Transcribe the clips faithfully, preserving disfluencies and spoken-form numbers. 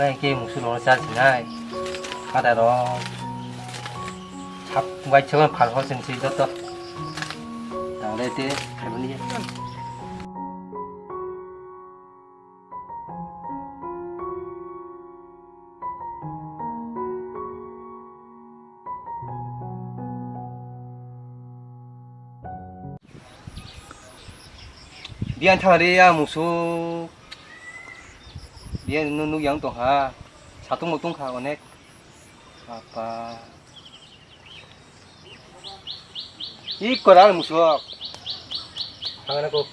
Ai ke musu lo cha sinai. Kada ro. Hap wai chwa phal ho sin si joto. Tang le te khaibani. Biyan thang re ya musuk. Biyan nu nuk yang tong ha. Satung mutung kha onek. Apa. Ih, koral musuk. Tangan aku.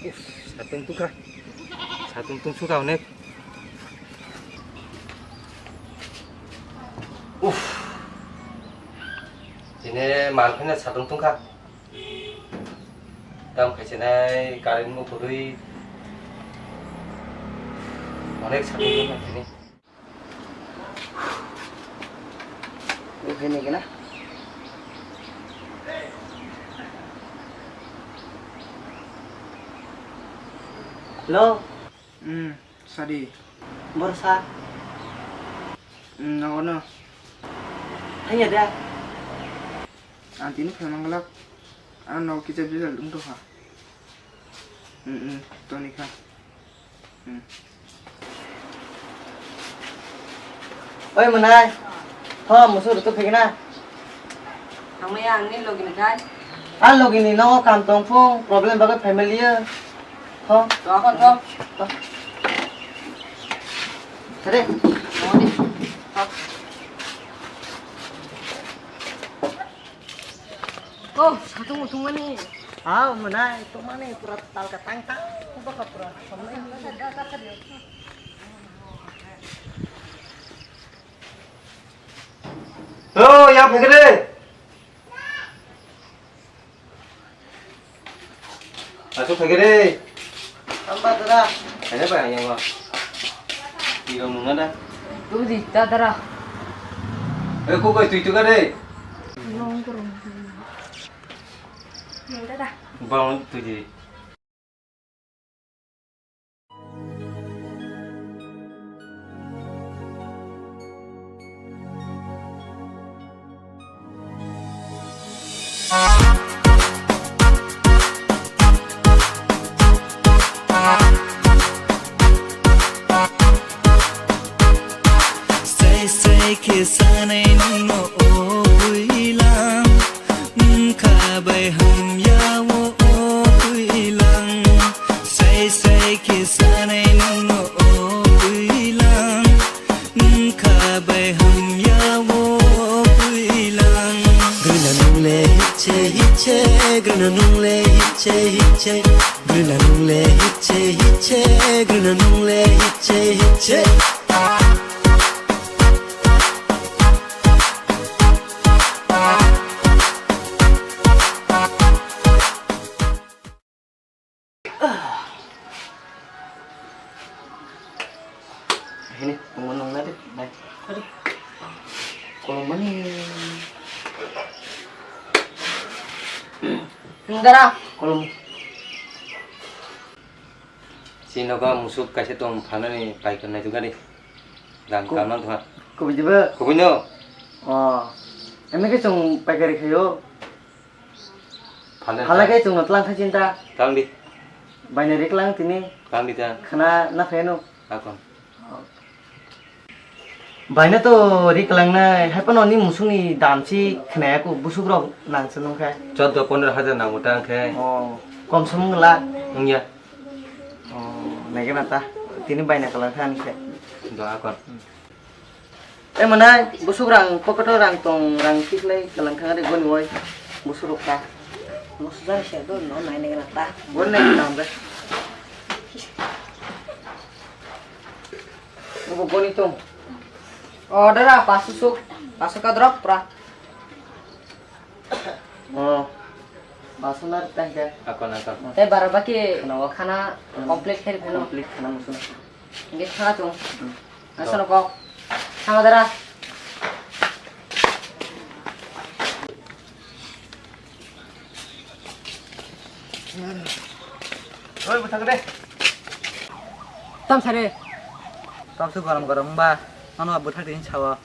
Uff, satung tungkha. Satung tungsukha onek. Uff. Tini mal phina satung tungkha. Tam khaisinai current bo kwrwi. Onek satung tungkha tini. Ini kena. Hello. Hmm, sorry. Borsa. Hmm, no, no. Hanya dah. Ang tini phai manglak. Ang no kisa bisa dum tuh ha. Hmm, hmm, Tony kha. Hmm. Oi, Mwnai. Tho, musu rutu phegna. Thangmaya ang ni logi ni khai. A logi ni no kam tong phung, problem bagwi family ya. Tho. Tho, kon tho. Tho. Tade. Tho ni. Tho. Oh, satung mutung mani. Ah, Mwnai, tongmani pura talka tang tang, baka pura somnai. Oh, ya phegre. Asuk thagi re. Tamba dara. Ada apa yang apa? Di rumah mana? Tu di ta dara. Eh, kok kau itu itu kan deh? Nong kurung. Nong dara. Bang tu di. Sai sai khe sanai nungno o bwlang, wngkha bai hamya o, o bwlang. Sai sai khe sanai nungno o bwlang, wngkha bai hamya o bwlang. Gwna nungle hiche hiche, gwna nungle hiche hiche, gwna nungle hiche hiche, gwna nungle hiche hiche. Hini, tunggu nung nadi, nai. Nadi. Kolom mani. Nung dara. Kolom. Si nogo musuk kaisa tong phanani paikon nai tu gari. Dang Ku-, kamang thwa. Kubui diba? Kubui no. Oh. Ene ke chung paikari khayo. Phalan Phala ta. Ke chwngno tlang thai chinta. Tlang di. Baina ri klang tini. Tlang di ta. Khana na pheno. Akon. Baina to ri klang nai, hai phano ni musung ni dam si khnaya ku busuk rok nang se nung khai. Choddo pondro hajar nang utang khai. Oh, kom som ngla. Wngya. Oh, nai gana ta. Tini baina klang khan khe. Do akon. Eh, mana busuk rang, pocket o rang tong, rang tiklai kalang thang de goni wai busuk rok ta. Musu jang se do no nai nai na ta. Gon nai na be. Obo goni tong. O dara pasu suk, pasu ka drop pra. Oh, pasu na tang ke. Ako na to. Te bara baki khana complete khe pheno. Complete khana musu. Hingke thanga chung. Hmm. Asano kok. Thanga dara. Oi, bwthak de. Tam sare. Tam su garam garam ba. Ano bwthak de sawa.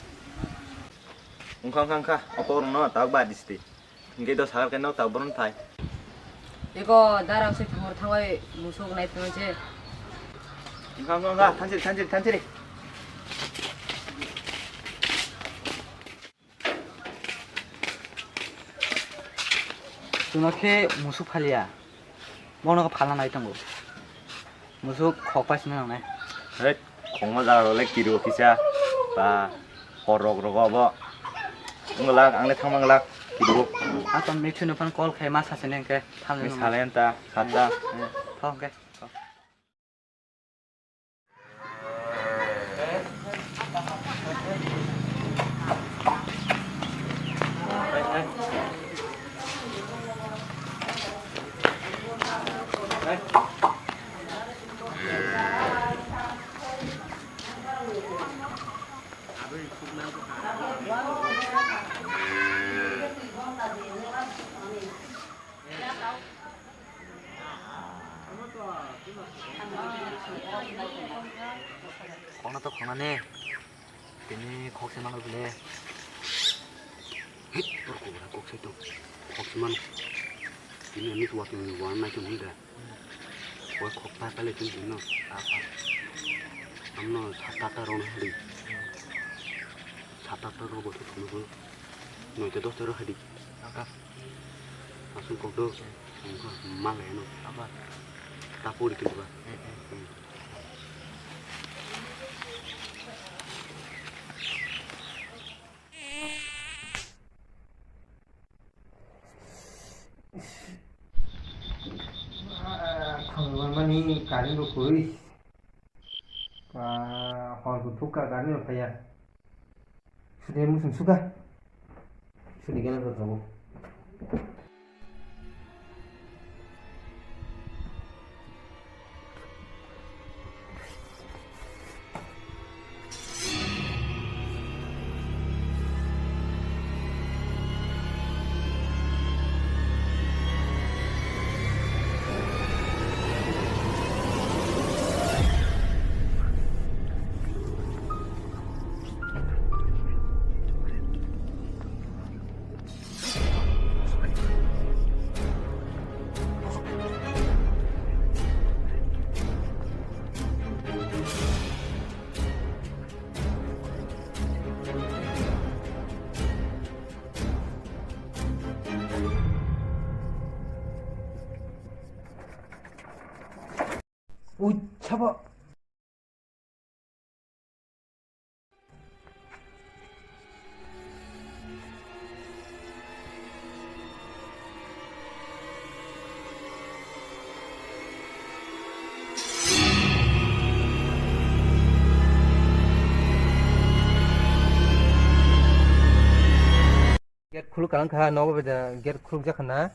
Wngkha, wngkha, wngkha. Opo rwngno tabuk ba disti. Hingke do sakal khe nok ta boron phai. Eko darang se thangor thangoi musuk nai phano se. Wngkha, wngkha, wngkha, thansiri, thansiri, thansiri. Chwngno khe musuk phalia. Bono khe phalna nai tongo. Musuk khok paisina nangnai. Hei, khokma jaga rok le kiru kisa. Ba, hor rok rogo bo. Wngwlak, ang le thangma wngwlak, kiru. Ang tong mithunu phan call khai ma sase neng khe, thamle nung. Sale anta, khata. Thok khe. Khokna to khokna ne. Tini khok se mano bile. Hei, tor kubra kok se tong. Khok se mano. Tini ani tuwa tini wan nai tong hunda. Koi khok ta kale tini tini no. Apa. Amno sat atta rong hadi. Sat atta rong botu tunu. Noita dosta rong hadi. Apa. Asung kok do. Mal ya no. Apa. Tapu di tini ba. Thangmani current bo kwrwi. Ba, hor bo thukha current bo phaiya. Sudi muchung sukha. Sudi gana rw tongo. Ui, sabo. Gate khuluk kalang kha, nogo beda gate khuluk jakha na.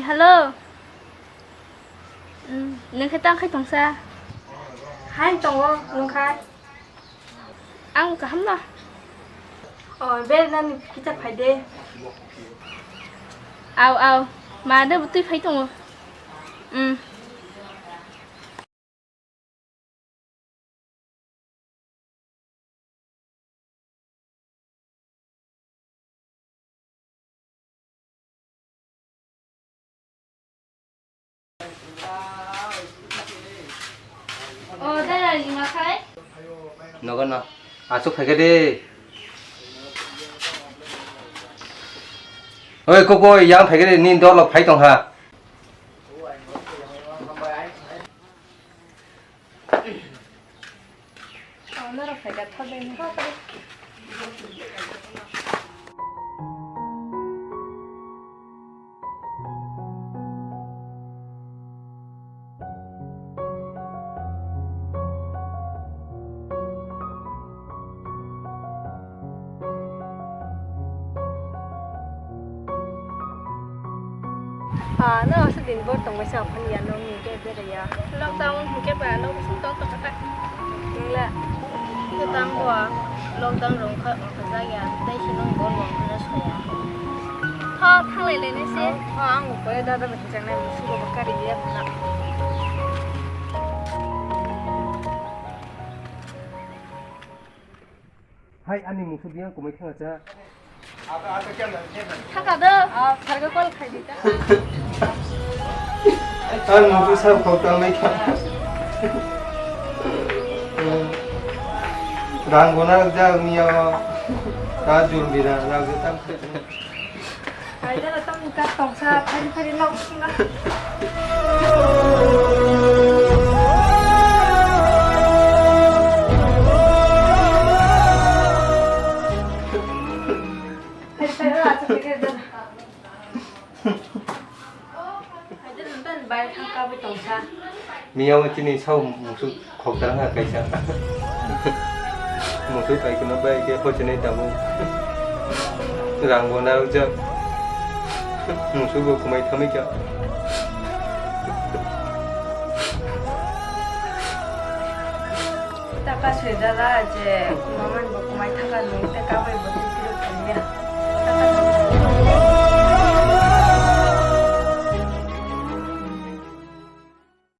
Hello. Mm, nwng khe tang khai tongsa? Hai tongo, nwng khai? Ang kaham no. O, bere nani kisa phai de. Au, au. Ma de butui phai tongo. Mm. O, dara lima khai. Nogo no. Aswk phaikha de. Oi, koko, yang phaikha de, ni dol phai tong ha. Ah, no, asa din bor tong bai sa phani ya, no, ni ke bere ya. Lockdown hingke ba, no, bising tong tong kata. Ningla. Ke tang bo, lockdown rong kha, kha ja ya, tai si nong bor bor kha ja sa ya. Tho, thanglai lai nai se. Tho, ang bo dada bai chang nai, musu bo kari ya na. Hai, ani mungsu biyang kumui thangcha. Thaka do. Ah, tharga call khai di ta. Ani mungsu sa khok ta mai kha. Rang gona jak niya. Ta jul bira rang jeta. Hai, dara, tamni kar tongsa, phari phari nok sina. Hai, dara, acha phari dara. Hai, dara, nang tani bai thang kabui tongsa. Miyao chini sao musuk. Khokdang ha kaisa. Musuk pai kheno bai khe hochinai tabuk. Rang bo narwkjak. Musuk bo kumai thamwi kha. Taka swijala je kumaman bo kumai thaka nung te kabai bo twi twi rw thangya.